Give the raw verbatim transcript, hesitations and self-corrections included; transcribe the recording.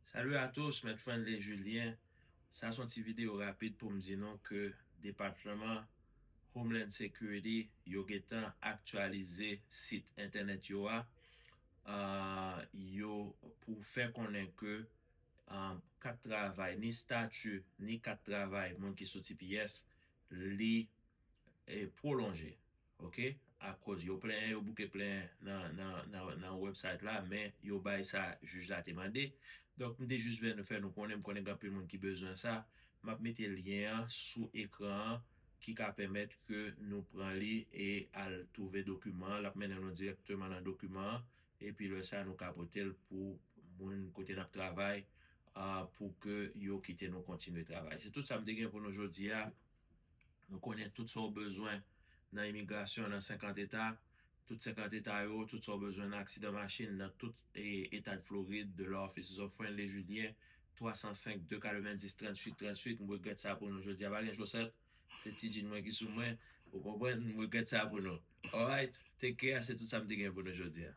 Salut à tous, Mèt Friendly Julien. Sa se yon ti videyo rapid pou m di nou ke Depatman Homeland Security yo gentan aktyalize sit entènèt yo a. Ah, yo pou fè konnen ke ah, kat travay, ni stati, ni kat travay moun ki sou T P S, li e pwolonje. Oke? Akoz yo plenyen, yo bouke plenyen nan, nan, nan, nan website la, men yo bay sa jij la te mande. Donk, m te jis vle fè nou konnen, m konnen gen anpil moun ki bezwen sa. M ap mete lyen an sou ekran an ki ka pèmèt ke nou pran li e al twouve dokiman an. L ap mennen nou dirèkteman nan dokiman an. Epi lè sa, nou ka pote l pou moun kote n ap travay, ah, pou ke yo kite nou kontinye travay. Se tout sa m te gen pou nou jodi a. Nou konnen tout sa w bezwen nan imigrasyon nan senkant eta. Tout senkant eta yo, tout sa w bezwen nan aksidan machin, nan tout e, eta de Florid, de la Offices of Friendly Julien, twa san senk, de katrevendis, tranntuit, tranntuit. M regrèt sa pou nou jodi a. Pa gen chosèt, se ti djin mwen ki sou mwen. Ou konprann? M regrèt sa pou nou. Alright, take care, se tout sa m te gen pou nou jodi a.